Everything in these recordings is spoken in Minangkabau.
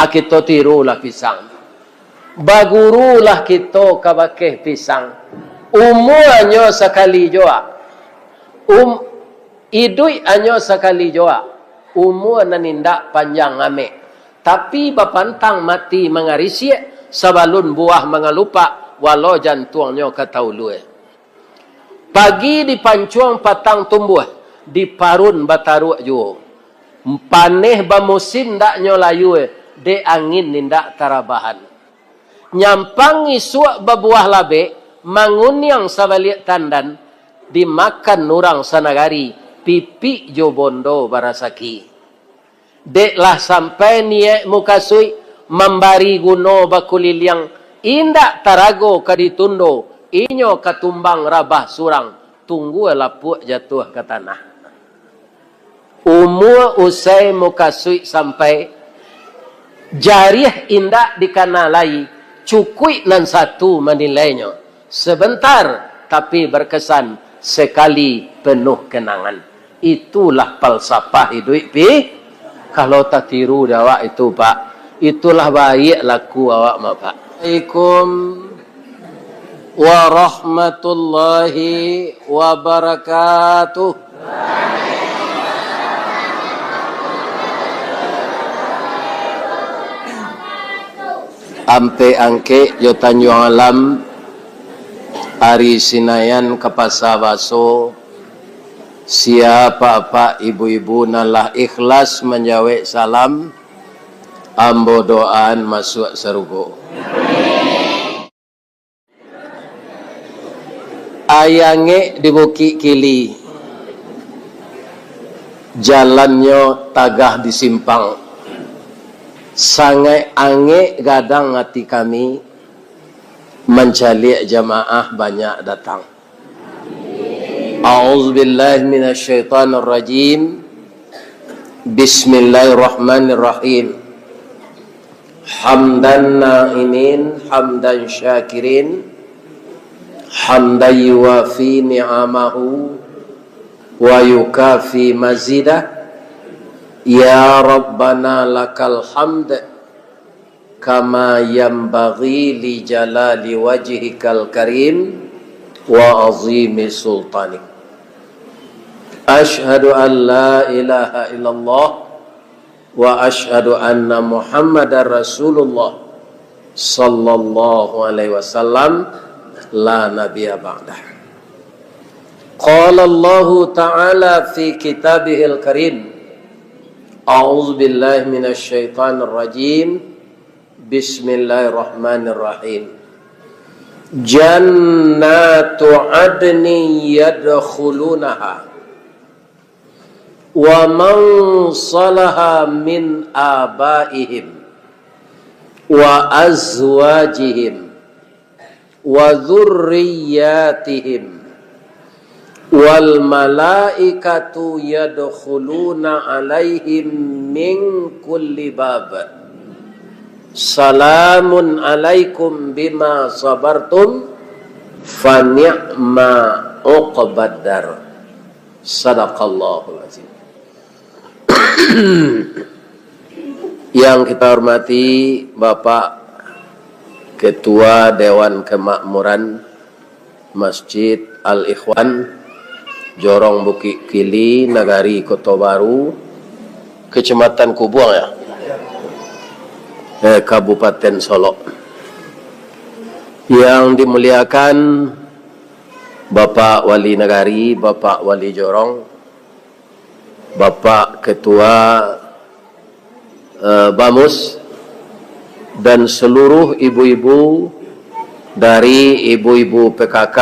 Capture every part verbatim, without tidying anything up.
Kito tirulah pisang. Bagurulah kito kabakeh pisang. Umuanyo sakali juo. Um, iduik hanyo sakali juo. Umua nan indak panjang amek. Tapi bapantang mati mangarisiak, sabalun buah mangalupak, walau jantuangnyo ka taulua. Pagi dipancuang patang tumbuah, diparun bataruak juo. Paneh bamusim ndak nyo layua, dek angin indak tarabahan. Nyampang isuak babuah labek, manguniang sabaliak tandan, dimakan urang sanagari, pipik jo bondo barasaki. Dek lah sampai niaik mukasuik mambari guno bakuliliang, indak tarago ka ditundo, inyo ka tumbang rabah surang, tunggua lapuak jatuah ka tanah. Umua usai mukasuik sampai, jariah indak dikana lai, cukuik nan satu manilainyo. Sebentar, tapi berkesan, sekali penuh kenangan. Itulah falsafah iduik, pi. Kalau tatiru di awak itu, Pak, itulah baiak laku awak mah, Pak. Assalamualaikum warahmatullahi wabarakatuh. Ampek Angkek jo Tanjuang Alam, ari Sinayan ka Pasa Baso, sia apak-apak ibu-ibu nan lah ikhlas manjawek salam, ambo doaan masuak sarugo. Aia angek di Bukik Kili, jalannyo tagah di simpang. Sangaik angek gadang ati kami, mancaliak jamaah banyak datang. A'udzubillahi minasyaitonirrajim. Bismillahirrahmanirrahim. Hamdan na'imin, hamdan syakirin, hamdan yuwafi ni'amahu, wa yukafi mazidah. Ya Rabbana lakal hamd, kama yanbaghi li jalali wajhikal karim, wa azimi sultanik. Asyhadu an la ilaha illallah, wa asyhadu anna Muhammadar Rasulullah sallallahu alaihi wasallam, la nabiyya ba'dah. Qala Allahu ta'ala fi kitabihil karim, a'udzu billahi minasy syaithanir rajim. Bismillahirrahmanirrahim. Jannatu adnin yadkhulunaha wa man salaha min abaihim wa azwajihim wa dzurriyyatihim, wal malaikatu yadkhuluna alaihim min kulli bab. Salamun alaikum bima sabartum, fa ni'ma uqbad dar. Sadaqallahul azim. Yang kita hormati Bapak Ketua Dewan Kemakmuran Masjid Al-Ikhwan, Jorong Bukik Kili, Nagari Koto Baru, Kecamatan Kubuang, ya, eh, Kabupaten Solok. Yang dimuliakan Bapak Wali Nagari, Bapak Wali Jorong, Bapak Ketua, eh, Bamus, dan seluruh ibu-ibu dari ibu-ibu P K K,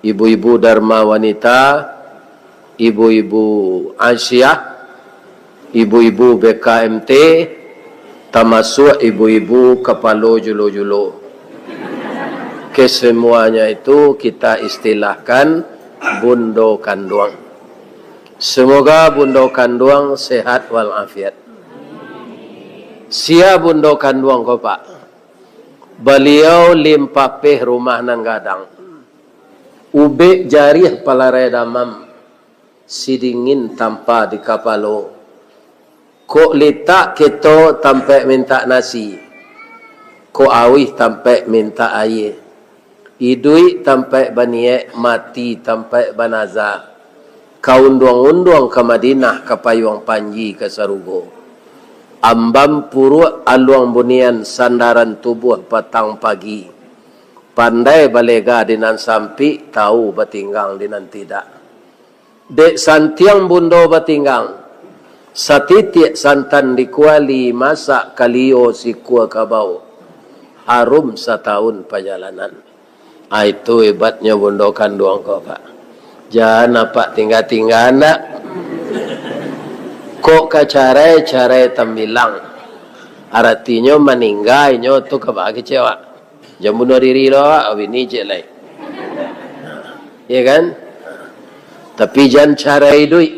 ibu-ibu Dharma Wanita, ibu-ibu Aisyah, ibu-ibu B K M T, tamasuak ibu-ibu kapalo julo-julo. Kesemuanya itu kita istilahkan bundo kanduang. Semoga bundo kanduang sehat walafiat. Sia bundo kanduang ko, Pak? Baliau limpapeh rumah nan gadang. Ubek jariah palarai damam, sidingin tampa di kapalo. Kok litak kito tampek mintak nasi, kok auih tampek mintak aia, iduik tampek baniek, mati tampek banaza, ka unduang-unduang ka Madinah, ka payuang panji ka sarugo. Ambam puruak aluang bunian, sandaran tubuah patang pagi. Pandai balega di nan sampik, tau batinggang di nan tidak. Dek santiang bundo batinggang, satitiak santan di kuali, masak kalio sikua kabau, harum satahun pajalanan. Ah, itu hebatnyo bundo kanduang ko, Pak. Jan apak tingga-tingga ndak. Kok ka carai, carai tambilang. Aratinyo maningga inyo tu ka baa kecewa. Jan bunuah diri lo awak, bini cek lai. Ya kan? Tapi jan carai iduik.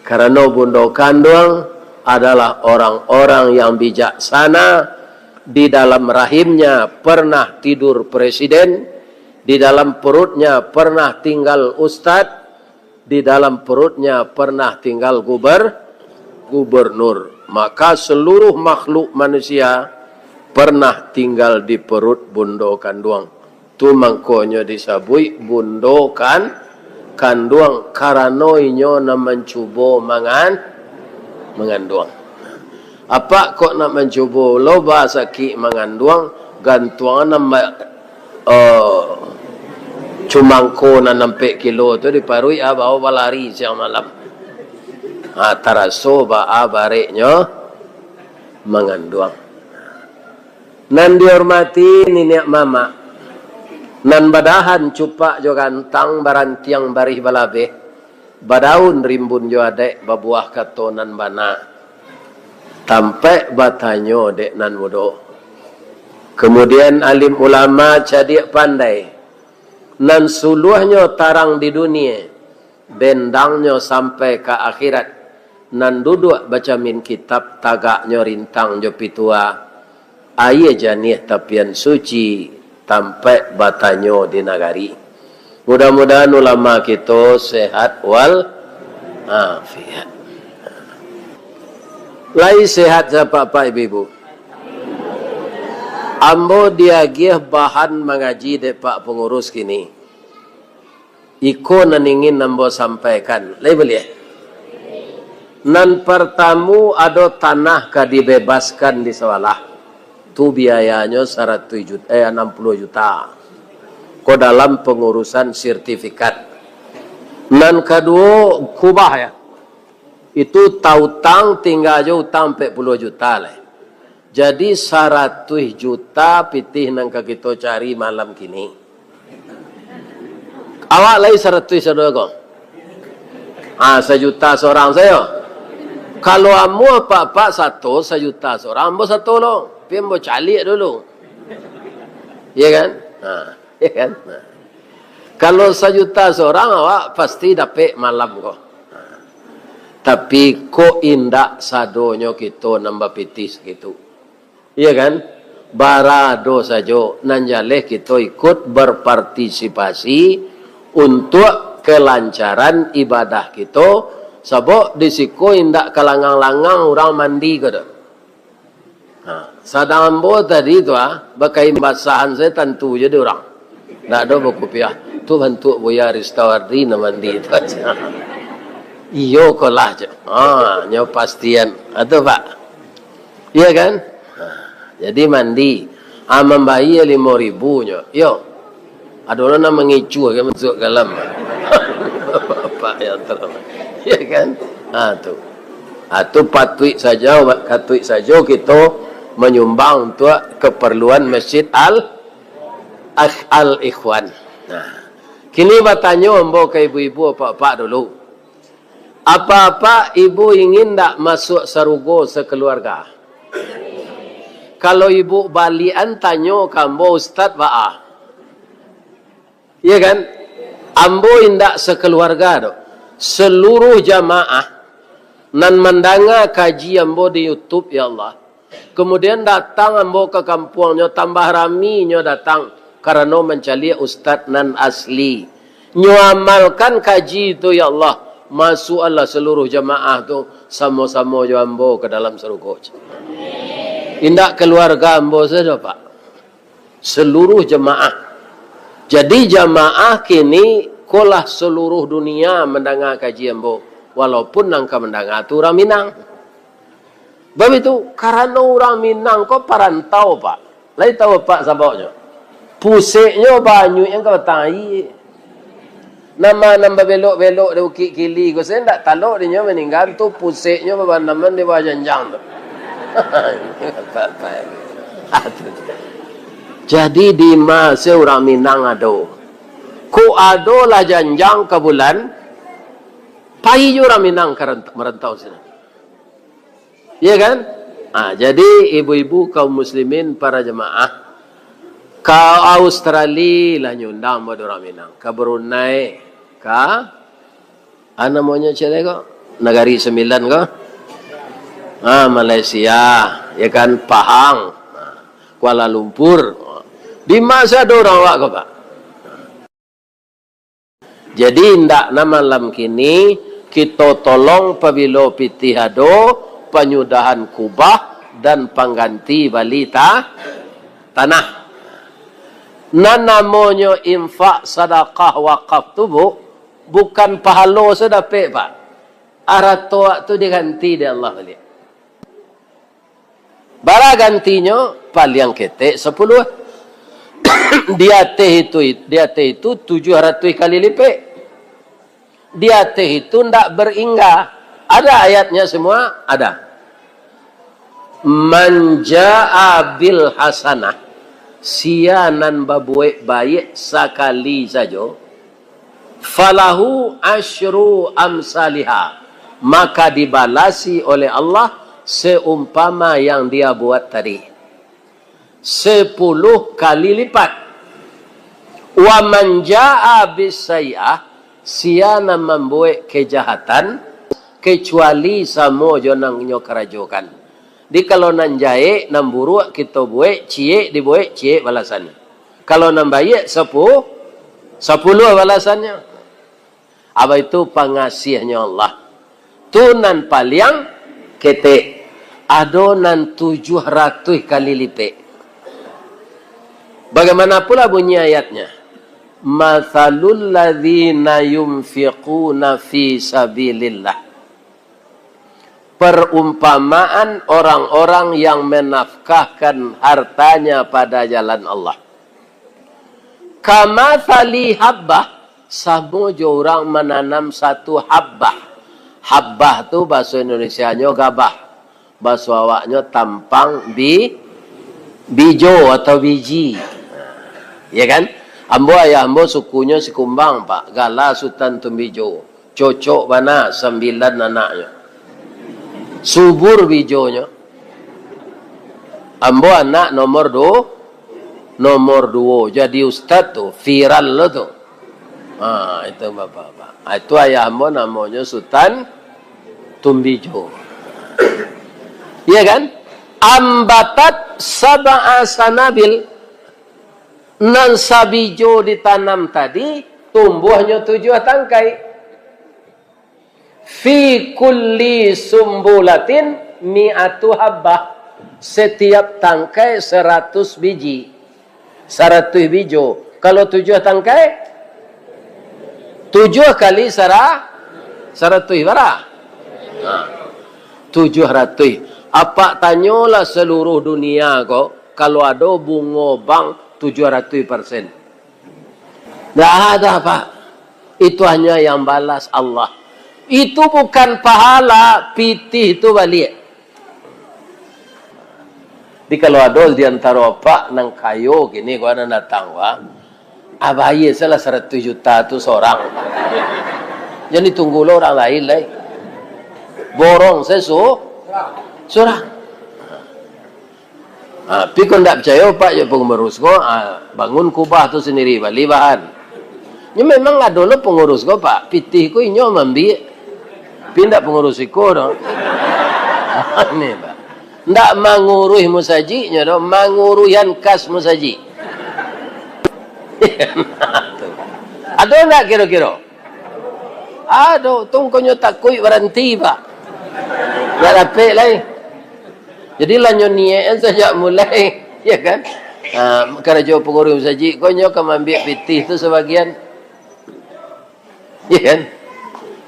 Karano bundo kanduang adalah orang-orang yang bijaksana, di dalam rahimnya pernah tidur presiden, di dalam perutnya pernah tinggal ustad, di dalam perutnya pernah tinggal guber-, gubernur. Maka seluruh makhluk manusia pernah tinggal di perut bundo kanduang. Tu mangkonyo disabuik bundo kan-, kanduang, karano inyo nan mancubo mangan-, manganduang. Apak kok nak mancubo lo ba sakik manganduang, gantuang nan ba-, eh, cumangko nan ampek kilo tu di paruik, ah, bawa balari siang malam. Ha, taraso baa bareknyo manganduang. Nan dihormati niniak mamak, nan badahan cupak jo gantang, barantiang barih balabeh, badaun rimbun jo adaik, babuah kato nan bana, tampek batanyo dek nan mudo. Kemudian alim ulama cadiak pandai, nan suluahnyo tarang di dunie, bendangnyo sampai ka akhirat, nan duduak bacamin kitab, tagaknyo rintang jo pitua, aia janiah tapian suci, tampek batanyo di nagari. Mudah-mudahan ulama kito sehat wal afiat. Lai sehat sapak-pak ibu-ibu? Ambo diagiah bahan mangaji dek pak pangurus kini. Iko nan ingin ambo sampaikan. Lai buliah? Nan partamu, ado tanah ka dibebaskan di Sawalah. Tu biayanyo saratuih juta, eh, anam puluah juta. Ko dalam pangurusan sertifikat. Nan kaduo, kubah, ya. Itu tautang, tingga jo utang ampek puluah juta lai. Jadi, saratuih juta pitih nan ka kito cari malam kini. Awak lai saratuih sadoa ko? Ah, sajuta sorang sajo. Kalau ambo apak-apak sato, sajuta sorang, ambo sato lo. Tapi ambo caliak dulu. Iya kan? Ha, iya kan? Ha. Kalau sajuta sorang, awak pasti dapek malam ko. Tapi, kok indak sadonyo kito nan bapitih sakitu? Iya kan? Barado sajo, nan jaleh kito ikut berpartisipasi untuak kelancaran ibadah kito, sabab di siko indak kalangang-langang urang mandi ko do. Ha, sadang ambo tadi tu, ah, bakain basahan sajo tantu jo di urang. Ndak ado bakupiah. Tu bantuak Buya Ristawardi nan mandi tu. Iyo ko lah, cek. Ha, nyo pastian. Ha, tu, Pak. Iya kan? Ha, jadi mandi. Ah, mambayia limo ribu nyo. Iyo. Ado lo nan mangicuah ka masuak ka dalam. Bapak yang terhormat. Ya kan? Ha, tu. Ha, tu patuik sajo, katuik sajo kito manyumbang untuak keperluan Masjid Al, Al-Ikhwan. Nah, kini batanyo ambo ka ibu-ibu, apak-apak dulu. Apak-apak ibu ingin ndak masuak sarugo sakeluarga? Kalau ibu balian, tanyo ka ambo, Ustaz, baa? Iya kan? Ambo indak sakeluarga doh. Seluruh jamaah nan mandanga kaji ambo di YouTube, ya Allah. Kemudian datang ambo ka kampuangnyo, tambah raminyo datang karano mancaliak ustaz nan asli. Nyo amalkan kaji tu, ya Allah. Masuaklah seluruh jamaah tu, samo-samo jo ambo ka dalam sarugo. Indak kaluarga ambo sajo, Pak. Seluruh jamaah. Jadi, jamaah kini ko lah seluruh dunia mandanga kaji ambo, walaupun nan ka mandanga tu urang Minang. Bab itu, karano urang Minang ko parantau, Pak. Lai tahu, Pak, sababnyo? Puseknyo banyuik nan ka batang aia. Nan ma nan babelok-belok di Bukik Kili ko, se ndak talok dinyo maningga tu, puseknyo babanaman di bawah janjang tu. Jadi, di ma se urang Minang ado. Kok ado lah janjang ka bulan, pai jo urang Minang ka rant-, marantau sinan. Iya kan? Ah, jadi ibu-ibu kaum muslimin, para jemaah, ka Australia lah nyo undang buat urang Minang, ka Brunei, ka, ah, namonyo cek ko? Nagari Sembilan ko? Ah, Malaysia, ya kan, Pahang, ah, Kuala Lumpur. Di ma se ado urang awak ko, Pak? Jadi, indak nah malam kini, kito tolong pabilo pitih ado, panyudahan kubah, dan pangganti bali ta-, tanah. Nan namonyo infak, sadakah, wakaf tu, Bu, bukan pahalo se dapek, Pak. Arato awak tu diganti dek Allah baliak. Bara gantinyo? Paliang ketek sapuluah. Di ateh itu, di ateh itu tujuah ratuih kali lipek. Di ateh itu ndak beringga. Ada ayatnya semua? Ada. "Man jaa bil hasanah," sia nan babuek baiak sakali sajo, "falahu asyru amsaliha," maka dibalasi oleh Allah seumpama yang dia buat tadi, sepuluh kali lipat. "Wa man jaa bisai'ah," sia nan mambuek kejahatan, kecuali samo jo nan nyo karajokan. Jadi, kalau nan jahek, nan buruak kito buek, ciek dibuek, ciek balasannyo. Kalau nan baiak, sapu-, sapuluah balasannyo. Apa itu pangasiahnyo Allah? Tu nan paliang ketek. Ado nan tujuah ratuih kali lipek. Bagaimana pula bunyi ayatnya? "Matsalul ladzina yunfiquna fi sabilillah." Perumpamaan orang-orang yang menafkahkan hartanya pada jalan Allah. "Kamatsali habbah," samo jo urang mananam satu habbah. Habbah tu bahaso Indonesianyo gabah. Bahaso awaknyo tampang bi-, bijo atau biji. Ya kan? Ambo, ayah ambo sukunyo Sikumbang, Pak. Gala Sutan Tumbijo. Cocok bana, sambilan anaknyo. Subur bijonyo. Ambo anak nomor du-, nomor duo. Jadi ustad tu, viral lo tu. Ha, itu bapak-bapak. Ha, itu ayah ambo namonyo Sutan Tumbijo. Iya kan? "Ambatat sab'a sanabil." Nan sabijo ditanam tadi, tumbuahnyo tujuah tangkai. "Fi kulli sumbulatin mi'atu habbah." Setiap tangkai saratus biji. Saratuih bijo. Kalau tujuah tangkai, tujuah kali sara-, saratuih bara? Nah, tujuah ratuih. Apak tanyolah saluruh dunia ko, kalau ado bungo bank tujuah ratuih persen. Ndak ada, Pak. Itu hanya yang balas Allah. Itu bukan pahala, pitih tu baliak. Jadi, kalau ado di antaro apak nan kayo kini, ko nan datang, Pak, abayia salah saratuih juta tu sorang. Jan ditunggu lo urang lain lai. Borong sajo su-, surang. Ha, tapi kok ndak picayo, Pak, jo pangurus ko, ha, bangun kubah tu sandiri, bali bahan. Nyo memang ado lo pangurus ko, Pak. Pitih ko inyo maambiak. Tapi ndak pangurus iko doh. Aneh, Pak. Ndak manguruih musajiknyo doh, manguruihan kas musajik. Ado ndak kiro-kiro? Ado, tu mangkonyo takuik baranti, Pak. Ndak dapek lai. Jadi lah nyo niaik sajak mulai, ya kan? Ha, karajo pangurus masajik ko nyo ka maambiak pitih tu sabagian. Ya kan?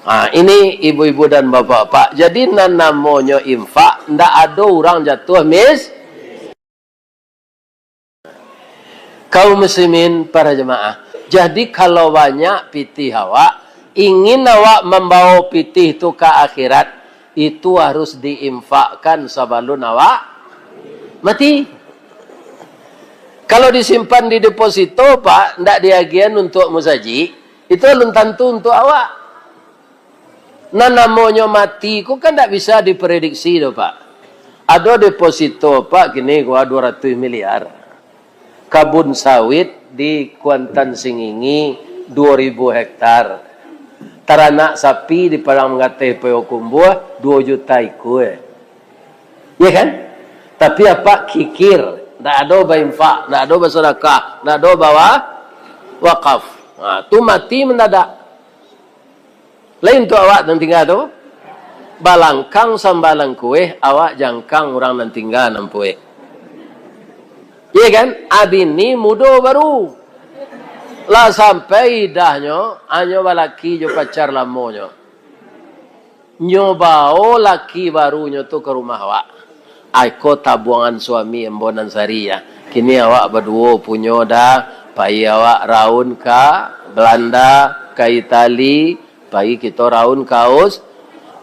Ha, ini ibu-ibu dan bapak-bapak. Jadi nan namonyo infak, ndak ado urang jatuah mis-, Kaum muslimin, para jemaah. Jadi, kalau banyak pitih awak, ingin awak mambawa pitih tu ka akhirat, itu harus diinfakkan sabalun awak mati. Kalau disimpan di deposito, Pak, ndak diagian untuak musajik, itu alun tantu untuak awak. Nan namonyo mati ko kan ndak bisa diprediksi doh, Pak. Ado deposito, Pak, kini ko duo ratuih miliar. Kabun sawit di Kuantan Singingi duo ribu hektar. Taranak sapi di Padang Mangateh Payokumbuah duo juta ikua. Ya kan? Tapi apak kikir, ndak ado bainfak, ndak ado basadakah, ndak ado bawa-, wakaf. Ha, tu mati mandadak. Lain tu awak nan tingga tu. Balangkang sambalang kueh, awak jangkang urang nan tingga nan pueh. Iya kan? Abini mudo baru. Lah sampai idahnyo, hanyo balaki jo pacar lamonyo. Nyo bao laki barunyo tu ka rumah awak. Ai ko tabuangan suami ambo nan sari, ya. Kini awak baduo punyo dah, pai awak raun ka Belanda, ka Itali, pai kito raun ka Aus-,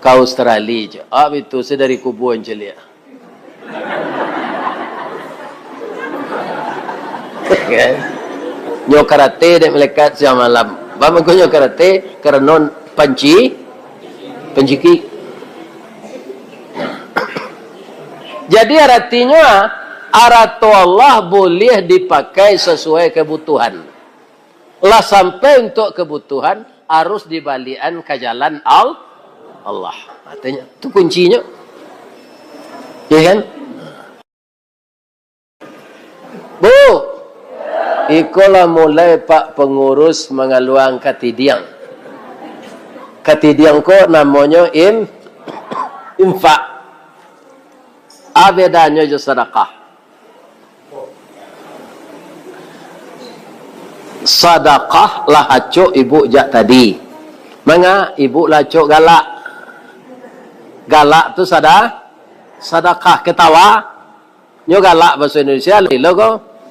ka Australia je. Ah, itu se dari kubua caliak. Kan? Nyo karate dek malaikat siang malam. Baa mangko nyo karate? Karano panci-, panciki. Jadi, aratinyo, arato Allah buliah dipakai sasuai kabutuhan. Lah sampai untuak kabutuhan, harus dibaliakan ka jalan Al-, Allah. Artinyo, tu kuncinyo. Ya kan? Bu, iko lah mulai Pak Pangurus mangaluang katidiang. Katidiang ko namonyo in-, infak. A bedanyo jo sadakah? Sadakah lah acok ibu jak tadi. Manga ibu lah acok galak? Galak tu sada-, sadakah, ketawa. Nyo galak baso Indonesia lai lo ko.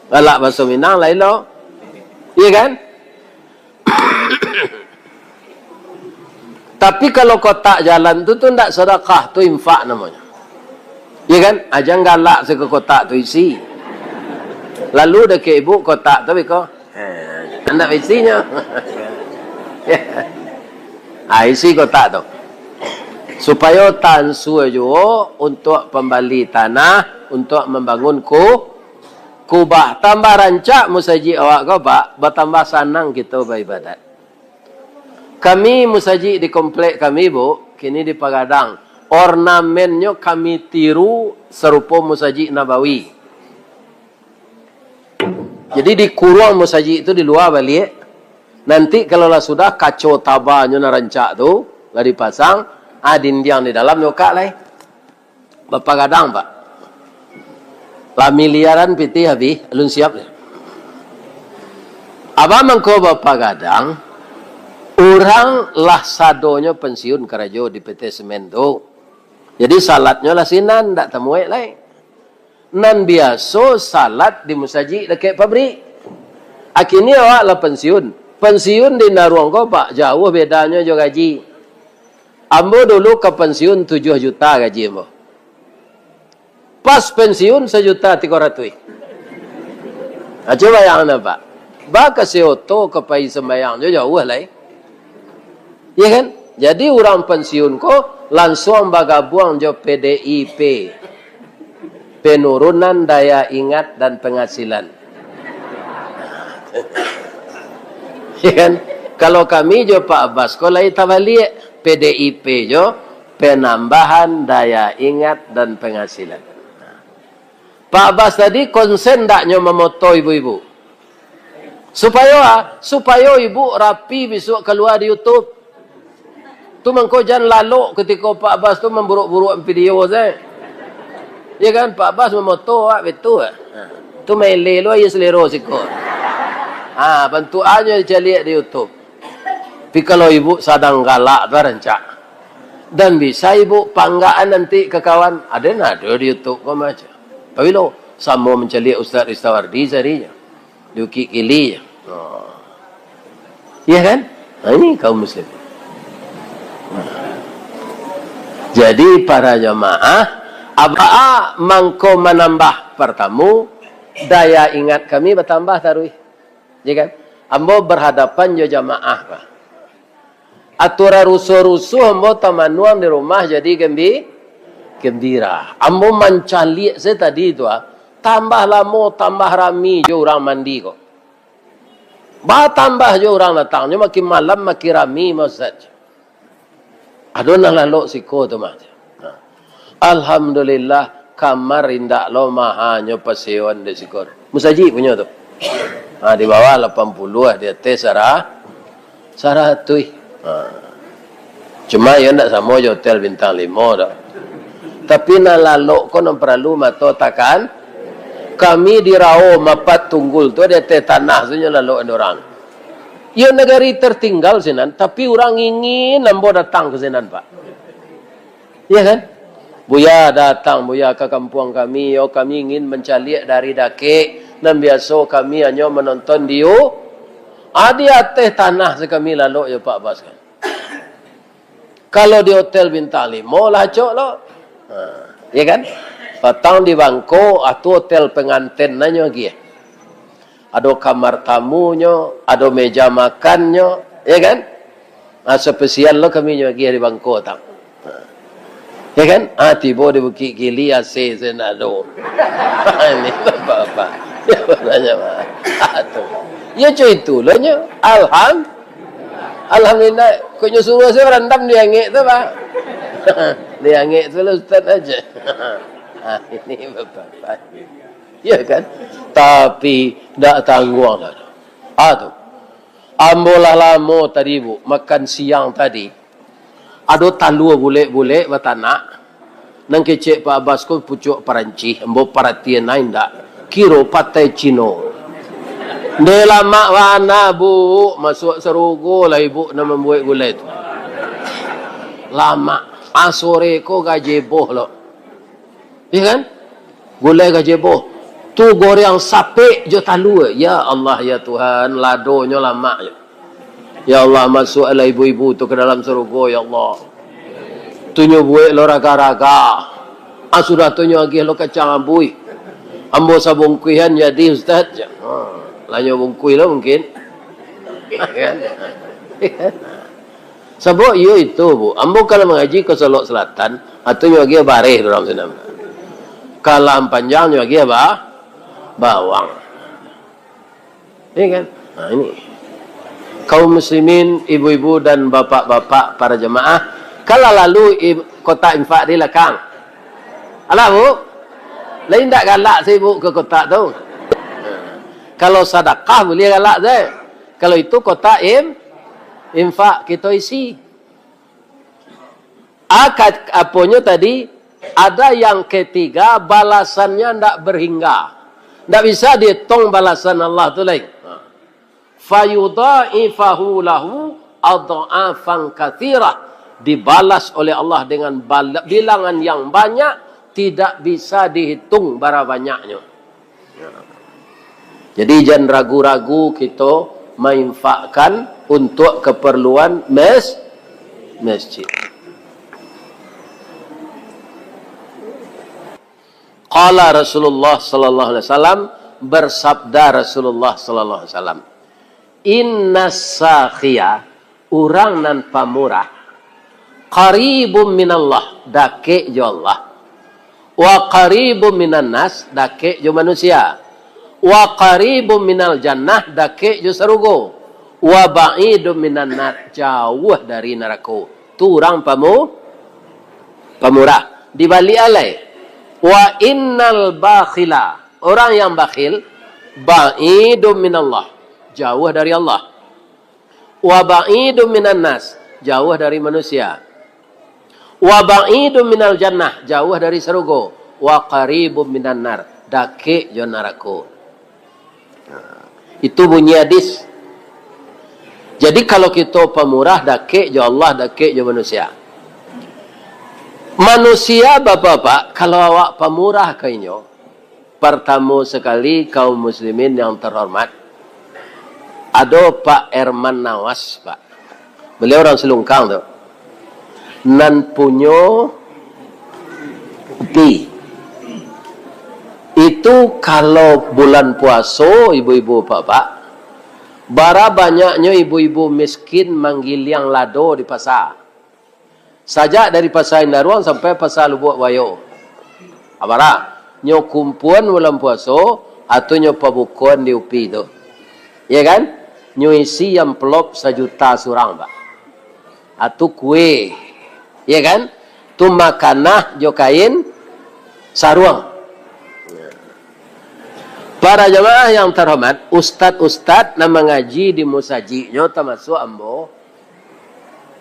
Galak baso Minang lai lo. Iya kan? Tapi kalau kotak jalan tu, tu ndak sadakah, tu infak namonyo. Iya kan? Aja galak se ka kotak tu isi. Lalu dakek ibu kotak tu beko. Ha, ndak isinyo. Ha, isi kotak tu. Supayo tansua juo untuak pambali tanah, untuak mambangun ku-, kubah. Tambah rancak musajik awak ko, Pak, batambah sanang kito baibadat. Kami musajik di komplek kami, Bu, kini dipagadang. Ornamennyo kami tiru sarupo Musajik Nabawi. Jadi, dikuruang musajik tu di lua baliak. Nanti, kalau lah sudah, kaco tabanyo nan rancak tu lah dipasang, ah, dindiang di dalam nyo kak lai. Bapagadang, Pak. Lah miliaran pitih abih, alun siap deh. Abah mangko bapagadang, urang lah sadonyo pensiun karajo di P T Semen tu. Jadi, salatnyo lah sinan, ndak tamuek lai. Nan biaso salat di musajik dakek pabrik. Akini awak lah pensiun. Pensiun di Naruang ko, Pak, jauah bedanyo jo gaji. Ambo dulu ka pensiun tujuah juta gaji ambo. Pas pensiun sajuta tigo ratuih. Ha, cubo bayangkan, Pak. Ba ka si oto ka pai sambayang jo jauah lai. Iya kan? Jadi urang pensiun ko lansuang bagabuang jo P D I P. Penurunan daya ingat dan penghasilan. Iya kan? Kalau kami jo Pak Abbas ko lai tabaliak, P D I P jo penambahan daya ingat dan penghasilan. Pak Abbas tadi konsen ndak nyo mamoto ibu-ibu? Supayo, ah, supayo ibu rapi bisuak kalua di YouTube. Tu mangko jan lalok kutiko Pak Bas tu mamburuk-buruk video se. Ya kan, Pak Bas mamoto awak betul. Ha. Tu maele lo aia selero siko. Ha, bantuakannyo dicaliak di YouTube. Tapi kalau ibu sadang galak tu rancak. Dan bisa ibu panggaan nanti ka kawan. Ado nado di YouTube ko macam. Pabilo samo mancaliak Ustaz Ristawardi sarinya. Di Bukik Kili. Oh. Iya kan? Nah, ini kaum muslim. Jadi, para jamaah, abaa mangko manambah partamu, daya ingat kami batambah taruih. Ya kan? Ambo berhadapan jo jamaah, Pak. Aturan rusuh-rusuh ambo tamanuang di rumah jadi gembi-, gembira. Ambo mancaliak se tadi tu, ah, tambah lamo, tambah rami jo urang mandi ko. Batambah jo urang datang, nyo makin malam makin rami, Ustaz. Ado nan lalok siko tu mah. Nah. Alhamdulillah, kamar indak lo mahanyo pasewan dek siko. Musajik punyo tu. Ha, di bawah lapan puluah, di ateh sara-, saratuih. Ha. Cuma iyo ndak samo jo hotel bintang limo doh. Tapi nan lalok ko nan paralu mato takan. Kami di Rao Mapat Tunggul tu di ateh tanah tu nyo lalok urang. Iyo nagari tertinggal sinan, tapi urang ingin ambo datang ka sinan, Pak. Iya kan? Buya datang, Buya, ka kampuang kami, yo, kami ingin mancaliak dari dakek, nan biaso kami hanyo manonton di u-, ah, di ateh tanah se kami lalok jo Pak Bas kan. Kalau di hotel bintang limo lah acok lo. Ha, iya kan? Patang di Bangko, ah, tu hotel penganten nanyo agiah. Ado kamar tamunyo, ado meja makannyo, ya kan? Ah, spesial lo kami nyo agiah di Bangko tang. Ya kan? Ah, tibo di Bukik Kili A C se ndak ado. Ini bapak-bapak. Ya, banyak, Pak. Ah, tu. Ya, cuy, itu lo nyo. Alham-, Alhamdulillah. Kok nyo suruh se barandam di angek tu, Pak. Di angek tu lah ustaz aja. Ah, ini bapak-bapak. Ya kan? Tapi ndak tangguang lah. Ah, tu. Ambo lah lamo tadi, Bu, makan siang tadi. Ado talua bulek-bulek batanak. Nan kecek Pak Abbas ko pucuak Parancis, ambo paratian ai ndak. Kiro patai Cino. Ndeh lamak bana, Bu, masuak sarugo lah ibu nan mambuek gulai tu. Lamak. Ah, sore ko gajebo lo. Iya kan? Gulai gajebo. Tu goreng sapek jo talua. Ya Allah, ya Tuhan, ladonyo lamak jo. Ya Allah, masuaklah ibu-ibu tu ka dalam sarugo, ya Allah. Tu nyo buek lo raga-raga. Ah, sudah tu nyo agiah lo kacang abuih. Ambo sabungkuihan jadi, Ustaz. Ha, lah nyo bungkuih lo mungkin. Kan? Sabab iyo itu, Bu. Ambo kalau mangaji ka Solok Selatan, atau nyo agiah bareh urang sinan. Kalam panjang nyo agiah ba-, bawang. Iya kan? Nah, ini. Kaum muslimin, ibu-ibu dan bapak-bapak, para jemaah, kalau lalu ib-, kotak infak di lakang. Alah, Bu? Lain ndak galak sih, Bu, ke kotak tu. Kalau sadakah boleh galak saja. Kalau itu kotak im-, infak, kita isi. Akad aponyo tadi, ada yang ketiga, balasannya ndak berhingga. Ndak bisa dihitung balasan Allah tu lain. Fayudha'ifahu lahu adha'afan katsirah. Dibalas oleh Allah dengan bal-, bilangan yang banyak, tidak bisa dihitung bara banyaknyo. Jadi, jan ragu-ragu kito mainfakkan untuk keperluan mes-, masjid. Qala Rasulullah sallallahu alaihi wasallam, bersabda Rasulullah sallallahu alaihi wasallam, "Innas sakhiya, urang nan pamurah, qaribun minallah, dakek jo Allah, wa qaribun minan nas, dakek jo manusia, wa qaribun minal jannah, dakek jo sarugo, wa ba'idun minan nar, jauah dari narako." Tu urang pamu-, pamurah. Dibalik alai, "Wa innal bakhila," orang yang bakhil, "ba'idun minallah," jauah dari Allah. "Wa ba'idun minan nas," jauah dari manusia. Wa ba'idun minal jannah, jauah dari sarugo. Wa qaribun minan nar, dakek jo narako. Itu bunyi hadis. Jadi, kalau kito pamurah, dakek jo Allah, dakek jo manusia. Manusia, bapak-bapak, kalau awak pamurah ka inyo, partamo sakali, kaum muslimin yang terhormat, ado Pak Herman Nawas, Pak. Beliau urang Silungkang tu. Nan punyo upi. Itu kalau bulan puaso, ibu-ibu, bapak-bapak, bara banyaknyo ibu-ibu miskin manggiliang lado di pasa. Sajak dari Pasa Indaruang sampai Pasa Lubuak Buayo. Abara, nyo kumpuan bulan puaso, atau nyo pabukoan di upi tu. Iya kan? Nyo isi amplop sajuta surang, Pak. Atau kue. Iya kan? Tu makanah jo kain saruang. Para jamaah yang terhormat, ustad-ustad nan mangaji di musajiknyo, tamasuak ambo,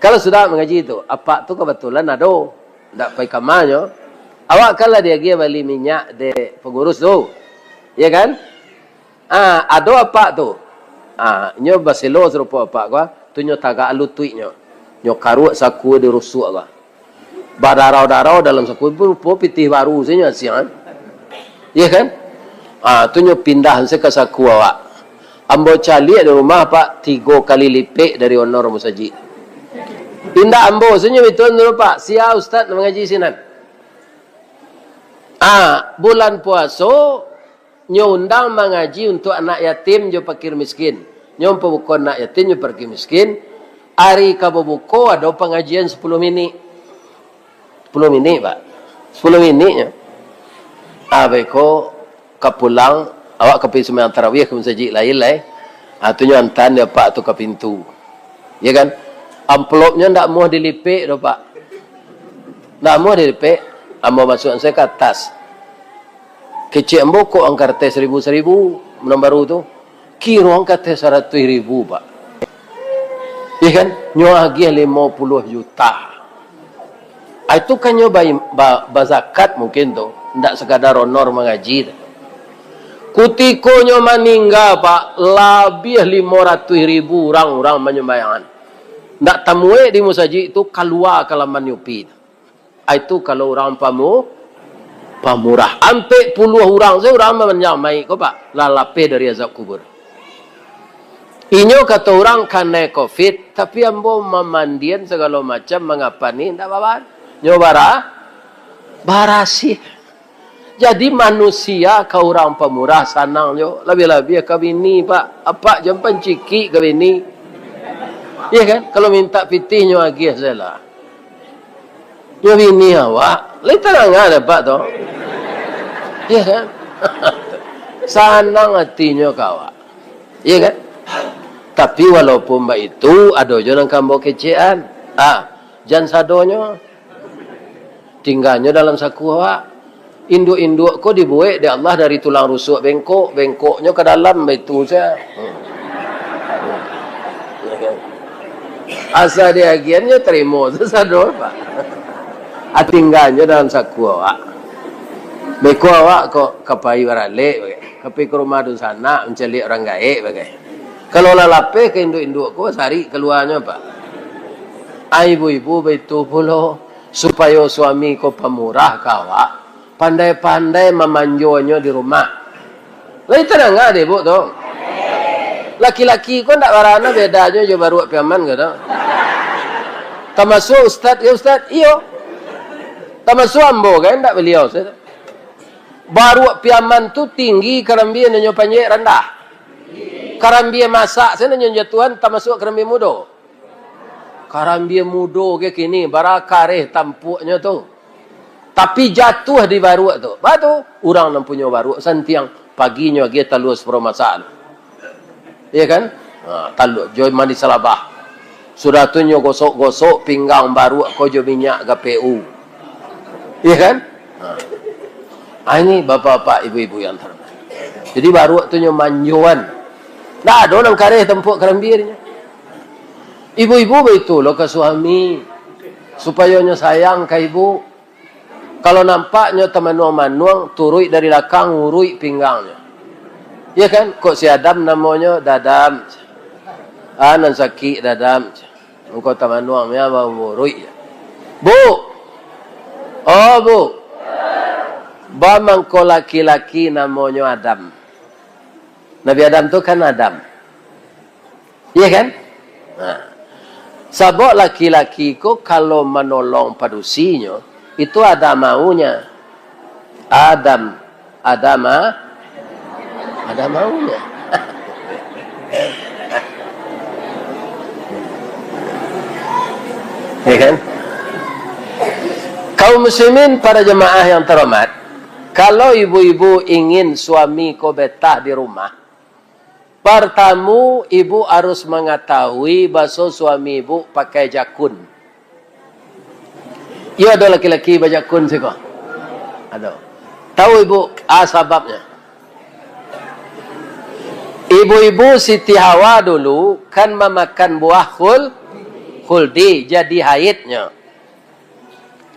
kalau sudah mangaji tu, apak tu kabatulan ado, ndak pai kamanyo, awak kan lah diagiah bali minyak dek pangurus tu, ya kan? Ah, ado apak tu. Ah, inyo baselo sarupo apak ko, tu nyo tagak lutuiknyo. Nyo karuak saku di rusuak ko. Badarau-darau dalam saku, rupo pitih baru sajo nyo asiang, kan? Iya kan? Ah, tu nyo pindah se ka saku awak. Ambo caliak di rumah, Pak, tigo kali lipek dari honor musajik. Indak ambo sajo itu dulu, Pak. Sia ustad nan mangaji sinan. Ah, bulan puaso, nyo undang mangaji untuak anak yatim jo pakir miskin. Nyo pabuko anak yatim jo pakir miskin. Ari ka babuko ado pangajian sapuluah minik. Sapuluah minik, Pak. Sapuluah minik nyo. Ah, beko ka pulang, awak ka pai sumbayang tarawih ka masajik lain lai. Ah, tu nyo antaan dek apak tu ka pintu. Ya kan? Amplopnyo ndak muah dilipek doh, Pak. Ndak muah dilipek. Ambo masuakan sajo ka ateh. Kecek ambo kok angka ateh saribu-saribu, nan baru tu. Kiro angka ateh saratuih ribu, Pak. Iya kan? Nyo agiah limo puluah juta. Ah, itu kan nyo ba-, ba-, bazakat mungkin tu. Ndak sakadar honor mangaji tu. Kutiko nyo maningga, Pak, labiah limo ratuih ribu urang-urang manyumbayangan. Ndak tamuek di musajik tu, kalua ka laman nyo pi tu. Ah, itu kalau urang pamu-, pamurah. Ampek puluah urang sajo urang mamanjang mayik ko, Pak. Lah lapeh dari azab kubur. Inyo kato urang kanai covid, tapi ambo mamandian sagalo macam, mangapani, ndak baba-, nyo bara-, barasiah. Jadi manusia ka urang pamurah sanang jo, labiah-labiah ka bini, Pak. Apak jan pancikik ka bini. Iya kan? Kalau mintak pitih nyo agiah sajolah. Nyo bini awak, lai tadanga dek apak tu. Iya kan? Sanang atinyo ka awak. Iya kan? Tapi walaupun baitu, ado jo nan ka ambo kecekan. Ah, jan sadonyo. Tingganyo dalam saku awak. Induak-induak ko dibuek dek Allah dari tulang rusuak bengkok, bengkoknyo ka dalam baitu sajo. Hmm. Asa diagian nyo tarimo sasado, Pak. Ah, tingganyo dalam saku awak. Beko awak ko ka pai baralek bagai. Ka pai ka rumah dunsanak mancaliak urang gaek bagai. Kalau lah lapeh ka induak-induak ko, sarik kaluanyo, Pak. Ah, ibu-ibu baitu pulo. Supayo suami ko pamurah ka awak, pandai-pandai mamanjonyo di rumah. Lai tadanga dek ibu tu? Laki-laki ko ndak barana bedanyo jo baruak Piaman ko tu. Tamasuak ustad ka ustad? Iyo. Tamasuak ambo ka ndak baliau sajo. Baruak Piaman tu tinggi, karambia nan nyo panjek randah. Karambia masak sajo nan nyo jatuahan, tamasuak karambia mudo. Karambia mudo ge kini, bara kareh tampuaknyo tu. Tapi jatuah di baruak tu. Baa tu, urang nan punyo baruak santiang, paginyo agiah talua saparo masak tu. Iya kan? Ha, talua, jo mandi salabah. Sudah tu nyo gosok-gosok pinggang baruak ko jo minyak G P U. Iya kan? Ha. Ah, ini bapak-bapak, ibu-ibu yang terhormat. Jadi baruak tu nyo manjoan. Ndak ado nan kareh tampuak karambia nyo. Ibu-ibu baitu lo ka suami, supayo nyo sayang ka ibu. Kalau nampak nyo tamanuang-manuang, turuik dari lakang, uruik pinggangnyo. Iyo kan? Kok si Adam namonyo, Dadam. Ah, nan sakik, Dadam. Engkau tamanuang, ya, ba-, uruik. Bu! Oh, Bu! Ba mangko laki-laki namonyo Adam. Nabi Adam tu kan Adam. Iya kan? Nah. Sabab laki-laki ko kalau manolong padusinyo, itu ada maunya. Adam, ada ma-, ada maunya. Ya kan? Kaum muslimin, para jemaah yang terhormat, kalau ibu-ibu ingin suami ko betah di rumah, Partamu, ibu harus mangatahui baso suami ibu pakai jakun. Iyo, ado laki-laki bajakun siko? Ado. Tahu ibu, a, sababnyo? Ibu-ibu Siti Hawa dulu kan mamakan buah khul-, khuldi, jadi haidnyo.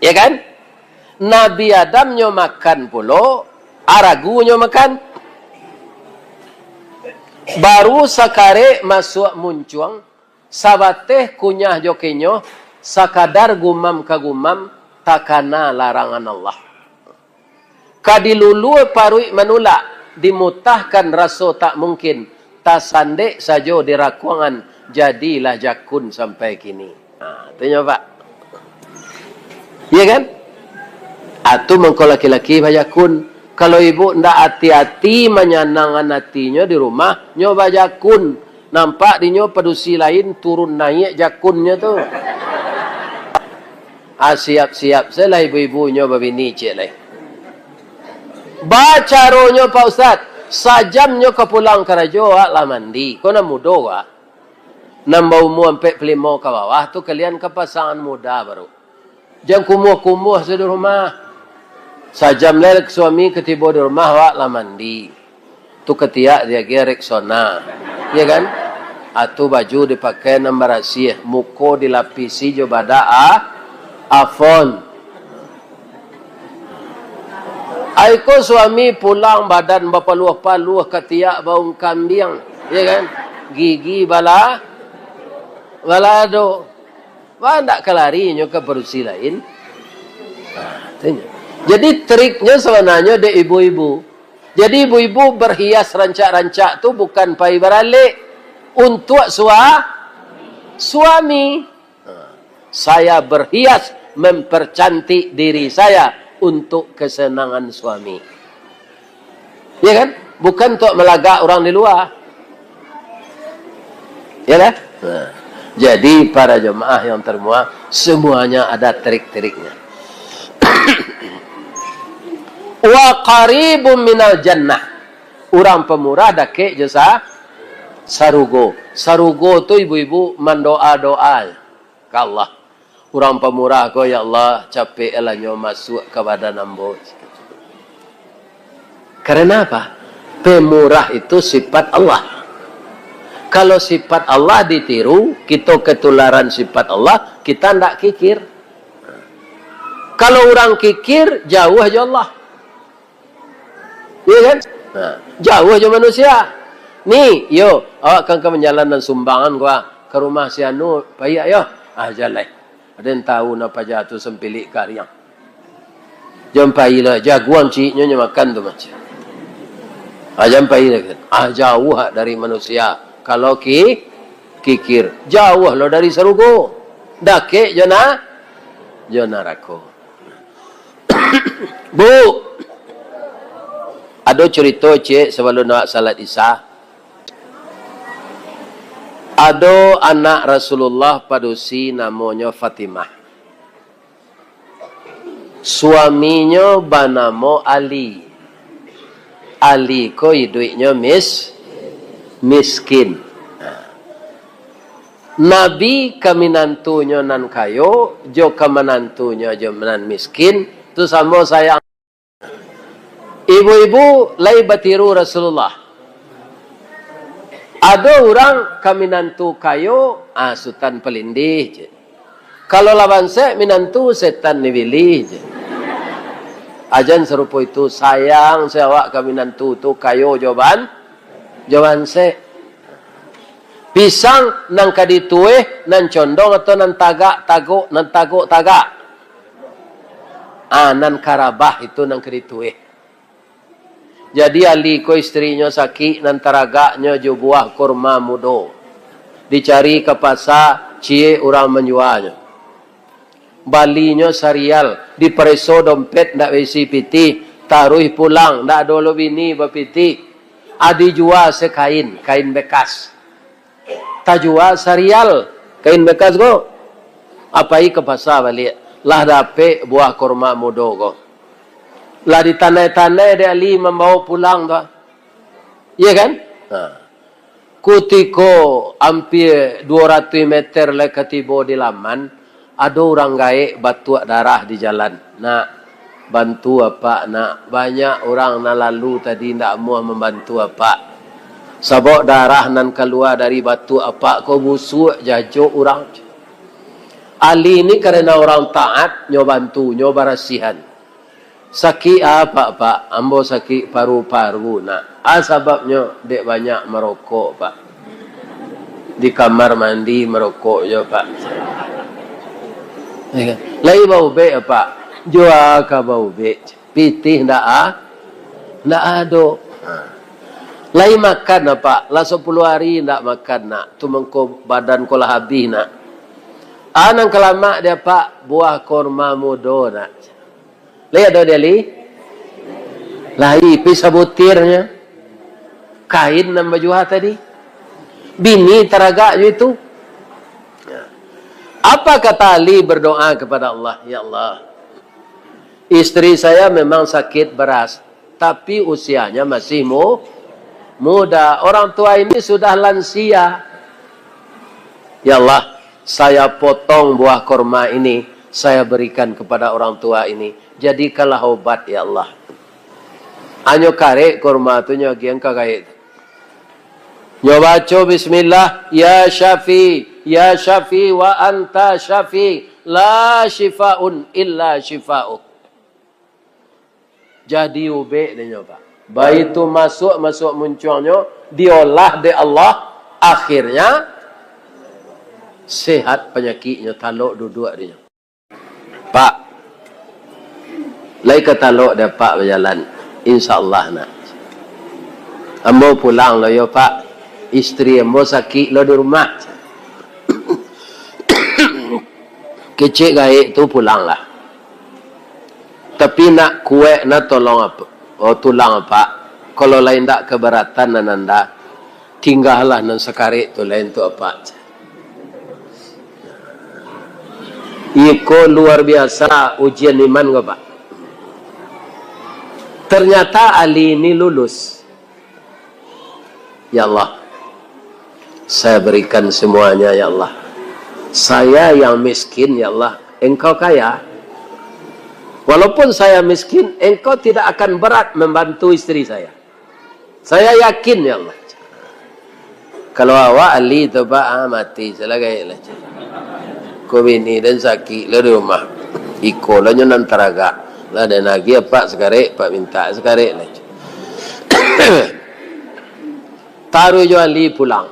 Ya kan? Nabi Adam nyo makan pulo, aragu nyo makan. Baru sakarek masuak muncuang, sabateh kunyah jo kenyo, sakadar gumam ka gumam, takana larangan Allah. Ka dilulua paruik manulak, dimutahkan raso tak mungkin, tasandek sajo di rakuangan, jadilah jakun sampai kini. Ha, tu nyo, Pak. Iya kan? Atu mangko laki-laki bajakun. Kalau ibu ndak ati-ati manyanangkan atinyo di rumah, nyo bajakun. Nampak dinyo padusi lain turun naiak jakunnyo tu. Ah, siap-siap sajolah ibu-ibu nyo babini ciek lai. Bacaronyo, Pak Ustaz, sajam nyo ka pulang karajo, awak lah mandi. Ko nan mudo, Wak. Nan baumua ampek puluah limo ka bawah tu, kalian ka pasangan muda baru. Jan kumuah-kumuah sajo di rumah. Sajam lai suami ka tibo di rumah, awak lah mandi. Tu katiak diagiah Rexona. Iya kan? Atu baju dipakai nan barasiah, muko dilapisi jo badak a-, Avon. Ai ko suami pulang badan bapaluah-paluah katiak baung kambiang, ya kan? Gigi bala-, balado. Wah, ndak ka lari nyo ka padusi lain. Nah, tu nyo. Jadi triknyo sabananyo dek ibu-ibu. Jadi ibu-ibu berhias rancak-rancak tu bukan pai baralek, untuak sua-, suami. Ha, saya berhias, mempercantik diri saya untuk kesenangan suami. Ya kan? Bukan untuk melagak orang di luar. Ya kan? Nah, jadi para jemaah yang terhormat, semuanya ada trik-triknya. Wa qaribun minal jannah. Urang pamurah dakek jo sa-, sarugo. Sarugo tu ibu-ibu mandoa-doa ka Allah. Urang pamurah ko, "Ya Allah, capeklah nyo masuak ka badan ambo." Karena apa? Pemurah itu sifat Allah. Kalau sifat Allah ditiru, kito ketularan sifat Allah, kita ndak kikir. Kalau urang kikir, jauah jo Allah. Iya kan? Nah, jauah jo manusia. Ni, yo, awak kan ka manjalan nan sumbangan ko, ah, ka rumah si anu, paiak yo. Ah, jaleh. Aden tahu nan paja tu sampilik kariang. Jan pai lah, jaguang cieknyo nyo makan tu macam. Ah, jan pai lah. Ah, jauah dari manusia. Kalau ki-, kikir, jauah lo dari sarugo. Dakek jo na-, jo narako. Bu, ado curito ciek sabalun awak salat Isya. Ado anak Rasulullah padusi namonyo Fatimah. Suaminyo banamo Ali. Ali ko iduiknyo mis-, miskin. Nabi ka minantunyo nan kayo, jo ka manantunyo jo nan miskin, tu samo sayang. Ibu-ibu lai batiru Rasulullah. Ado urang ka minantu kayo, ah, Sutan Palindih, cek. Kalau lah bansek minantu, setan dibilih, cek. Ajan sarupo itu, sayang se awak ka minantu tu kayo jo ban-, jo bansek. Pisang nan ka ditueh, nan condong atau nan tagak tagok, nan tagok tagak? Ah, nan karabah itu nan ka ditueh. Jadi Ali ko istrinyo sakik, nan taragaknyo jo buah kurma mudo. Dicari ka pasa, ciek urang manjuanyo. Balinyo sarial, dipareso dompet ndak baisi pitih, taruih pulang, ndak ado lo bini bapitih. Adi jua sakain, kain bekas. Tajua sarial, kain bekas ko. Apai ka pasa baliak, lah dapek buah kurma mudo ko. Lah ditanai-tanai dek Ali mambawo pulang tu. Iya kan? Ha. Kutiko ampia duo ratuih meter lai ka tibo di laman, ado urang gaek batuak darah di jalan. "Nak, bantu apak, nak. Banyak urang nan lalu tadi ndak amuah mambantu apak. Sabab darah nan kalua dari batuak apak ko busuak, jajok urang." Ali ni karano urang taat, nyo bantu, nyo barasiahan. "Sakik apak, Pak?" "Ambo sakik paru-paru, nak." "A sababnyo?" "Dek banyak marokok, Pak. Di kamar mandi marokok jo, Pak." "Lai baubek, Pak?" "Jua ka baubek. Pitih ndak a-, ndak ado." Ha. "Lai makan, Pak?" "Lah sapuluah ari ndak makan, nak. Tu mangko badan ko lah abih, nak." "A nan ka lamak di apak?" "Buah kurma mudo, nak." Lai ado di Ali? Lai, pi sabutirnyo. Kain nan bajua tadi. Bini taragak jo itu. Apa kata Ali berdoa kepada Allah? "Ya Allah, istri saya memang sakit beras, tapi usianya masih mu-, muda. Orang tua ini sudah lansia. Ya Allah, saya potong buah kurma ini, saya berikan kepada orang tua ini. Jadikanlah obat, ya Allah." Anyo karek kurma tu, nyo agiahan ka gaek tu. Nyo baco bismillah, "Ya Syafi, ya Syafi, wa anta Syafi, la syifaun illa syifauk." Jadi ubek dek nyo, Pak. Baitu masuak, masuak muncuangnyo, diolah dek Allah, akhirnya sehat panyakiknyo, talok duduak dek nyo. "Pak, lai ka talok dek apak bajalan, insya Allah, nak. Ambo pulang lo yo, Pak. Istri ambo sakik lo di rumah." "Kecek gaek tu pulanglah. Tapi nak kuek na tolong apa, oh, tulang apak. Kalau lai ndak kabaratan nan anda, tinggalah nan sakarek tu lai untuak apak." Iko luar biasa ujian iman ko, Pak. Ternyata Ali ini lulus. "Ya Allah, saya berikan semuanya, ya Allah. Saya yang miskin, ya Allah, Engkau kaya. Walaupun saya miskin, Engkau tidak akan berat membantu istri saya. Saya yakin, ya Allah." Kalau awak Ali tu, Pak, ah, mati, salah gaek lah. Ko bini den sakik lah di rumah. Iko lah nyo nan taragak. Lah den agiah apak sakarek, apak mintak sakarek lah. Taruih jo Ali pulang.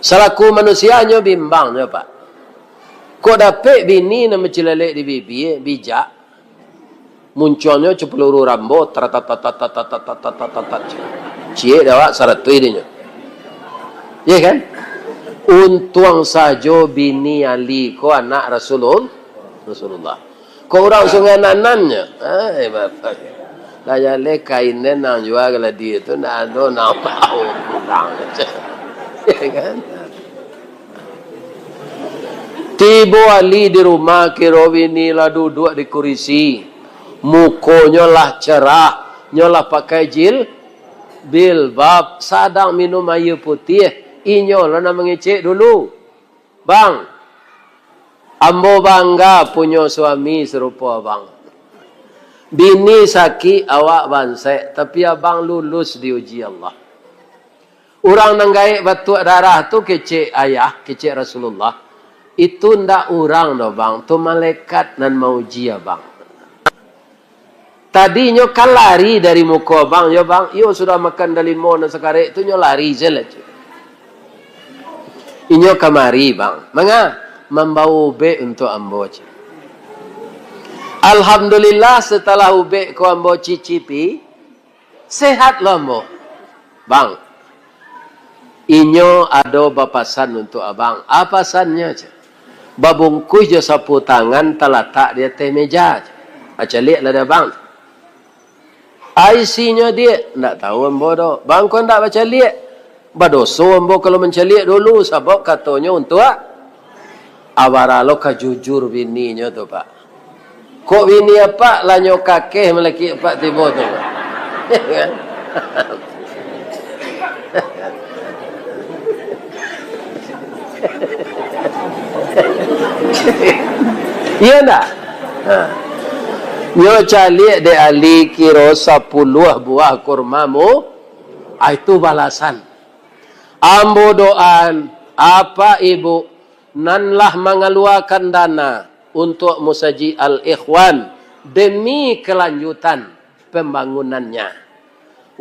Salaku manusia nyo bimbang nyo, Pak. Kok dapek bini nan bacilalek di bibia, bijak, muncuangnyo capeluru Rambo, taratatatatatatatatatatat. Ciek dek awak saratuih dinyo. Iya kan? Untuang sajo bini Ali ko anak Rasulul-, Rasulullah. Kok urang Sungai Nanannyo? Ai, bapak. Lah jaleh kain den nan jua galadi tu, ndak ado nan mau pulang. Iya kan? Tibo Ali di rumah, kiro bini lah duduak di kurisi. Mukonyo lah cerah, nyo lah pakai jil-, jilbab, sadang minum aia putiah. Inyo lah nan mangecek dulu. "Bang, ambo bangga punyo suami sarupo abang. Bini sakik, awak bansek, tapi abang lulus diuji Allah. Urang nan gaek batuak darah tu kecek ayah, kecek Rasulullah, "Itu ndak urang doh, Bang, tu malaikat nan mauji abang." Tadi inyo kan lari dari muko abang, yo, Bang? Iyo, sudah makan dalimo nan sakarek tu, inyo lari se lah, cek. Inyo kamari, Bang. Manga? Mambawa ubek untuak ambo, cek. Alhamdulillah, setelah ubek ko ambo cicipi, sehat lo ambo. "Bang, inyo ado bapasan untuak abang." "A pasannyo?" cek. "Babungkuih jo sapu tangan talatak di ateh meja," cek. "A, caliak lah dek abang." "A isinyo, Diak?" "Ndak tahu ambo doh." "Bang, kok ndak bacaliak?" "Badoso ambo kalau mancaliak dulu, sabab katonyo untuak Abara lo ka jujur bininyo tu, Pak. Kok bini apak lah nyo kakeh malaki apak tibo tu, Pak?" Iyo ndak? Ha. "Nyo caliak dek Ali kiro sapuluah buah kurma mu." Ah, itu balasan. Ambo doaan, apak ibuk, nan lah mangaluakan dana untuak Musajik Al-Ikhwan demi kalanjutan pambangunannyo.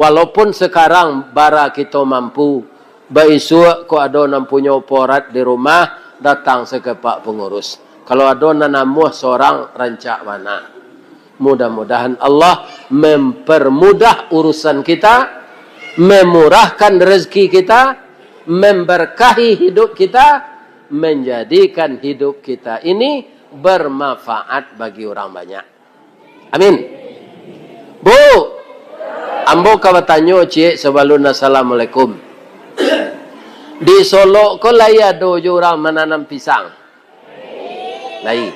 Walaupun sakarang bara kito mampu, baisuak kok ado nan punyo porat di rumah, datang se ka Pak Pangurus. Kalau ado nan namuah sorang, rancak bana. Mudah-mudahan Allah mempermudah urusan kita, memurahkan rezeki kita, memberkahi hidup kita, menjadikan hidup kita ini bermanfaat bagi orang banyak. Amin. Bu, ambo ka batanyo ciek sabalun assalamualaikum. Di Solok ko lai ado jo urang mananam pisang? Lai.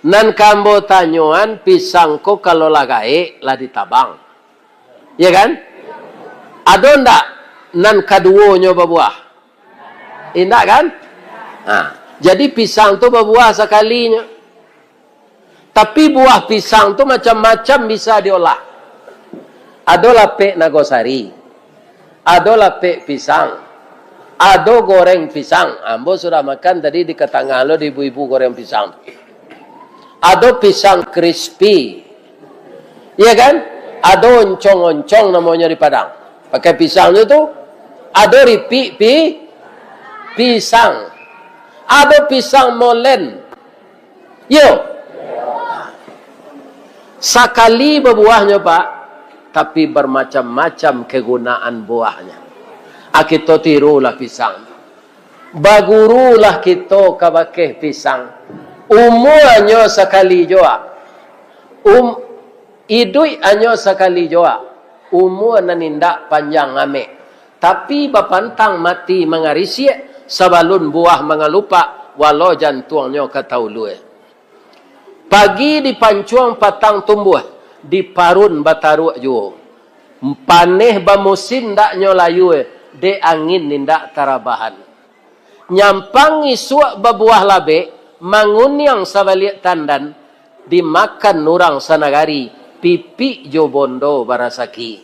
Nan ka ambo tanyoan, pisang ko kalau lah gaek, lah ditabang. Iya kan? Ado ndak nan kaduonyo babuah? Indak kan? Nah, jadi pisang tu babuah sakalinyo. Tapi buah pisang tu macam-macam bisa diolah. Ado lapek nagosari, ado lapek pisang, ado goreng pisang. Ambo sudah makan tadi di katangah lo di ibu-ibu goreng pisang tu. Ado pisang crispy. Iya kan? Ado oncong-oncong namonyo di Padang. Pakai pisang tu tu. Ado ripik pi-, pisang. Ado pisang molen. Yo. Sakali babuahnyo, Pak, tapi bermacam-macam kegunaan buahnyo. Ah, kito tirulah pisang. Bagurulah kito kabake pisang. Umuanyo sakali jo, ah. Um, iduik anyo sakali jo, ah. Umua nan indak panjang amek. Tapi bapantang mati mangarisiak, sabalun buah mangalupak, walau jantuangnyo ka taulua. Pagi dipancuang patang tumbuah, diparun bataruak juo. Paneh bamusim ndak nyo layua, dek angin indak tarabahan. Nyampang isuak babuah labek, manguniang sabaliak tandan, dimakan urang sanagari, pipik jo bondo barasaki.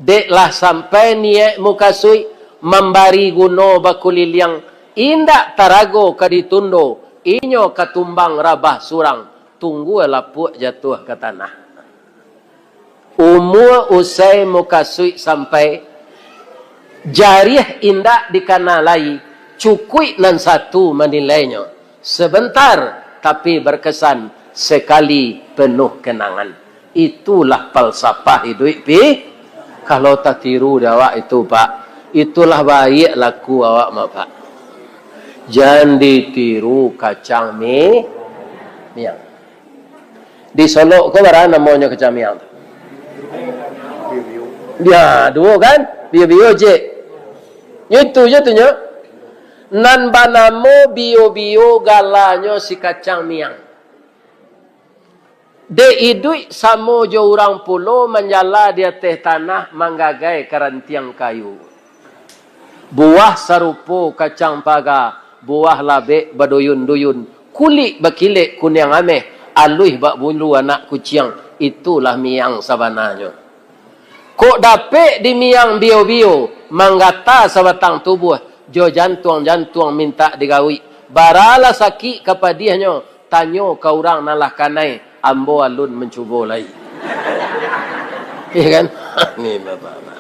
Dek lah sampai niaik mukasuik, mambari guno bakuliliang, indak tarago ka ditundo, inyo ka tumbang rabah surang, tunggua lapuak jatuah ka tanah. Umua usai mukasuik sampai, jariah indak dikana lai, cukuik nan satu manilainyo. Sebentar, tapi berkesan, sekali penuh kenangan. Itulah falsafah iduik, Pi. Kalau tatiru di awak itu, Pak, itulah baiak laku awak mah, Pak. Jan ditiru kacang mi-, miang. Di Solok ko bara namonyo kacang miang tu? Ya, duo kan? Bio-bio je. Nyo itu je tu nyo. Nan banamo bio-bio galanyo si kacang miang. Dek iduik samo jo urang pulo manjala di ateh tanah manggagai karantiang kayu. Buah sarupo kacang paga, buah labek baduyun-duyun, kulik bakilek kuniang ameh, aluih bak bulu anak kuciang, itulah miang sabananyo. Kok dapek di miang bio-bio, Manggata sabatang tubuah, jo jantuang-jantuang mintak digawik. Baralah sakik ka padiahnyo, tanyo ka urang nan lah kanai, ambo alun mancubo lai. Iya kan? Ni bapak-bapak.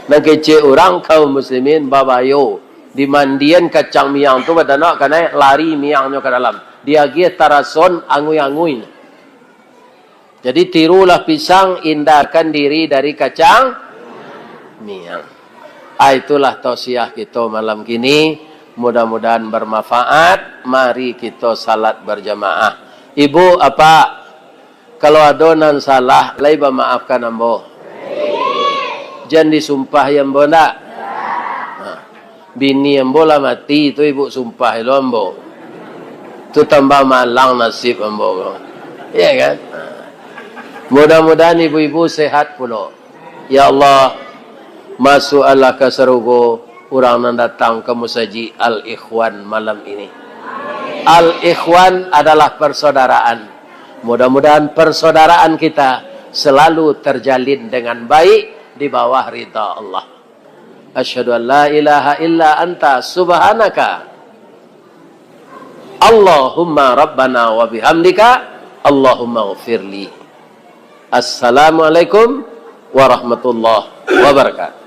Nan kecek urang kaum muslimin babayo. Dimandian kacang miang tu, badanak kanai lari miangnyo ka dalam. Diagiah tarason angui-angui. Jadi, tirulah pisang, indahkan diri dari kacang miang. Ah, itulah tausiah kito malam kini. Mudah-mudahan bermanfaat. Mari kito salat berjamaah. Ibu, apak, kalau ado nan salah, lai bamaafkan ambo. Jan disumpahi ambo ndak? Nah. Bini ambo lah mati, tu ibu sumpah lo ambo. Tu tambah malang nasib ambo ko. Iya kan? Ha. Mudah-mudahan ibu-ibu sehat pulo. Ya Allah, masukkanlah ka sarugo urang nan datang ka musajik Al-Ikhwan malam ini. Al-Ikhwan adalah persaudaraan. Mudah-mudahan persaudaraan kita selalu terjalin dengan baik di bawah ridha Allah. Asyhadu an la ilaha illa anta subhanaka. Allahumma rabbana wa bihamdika. Allahumma ghafirli. Assalamualaikum warahmatullahi wabarakatuh.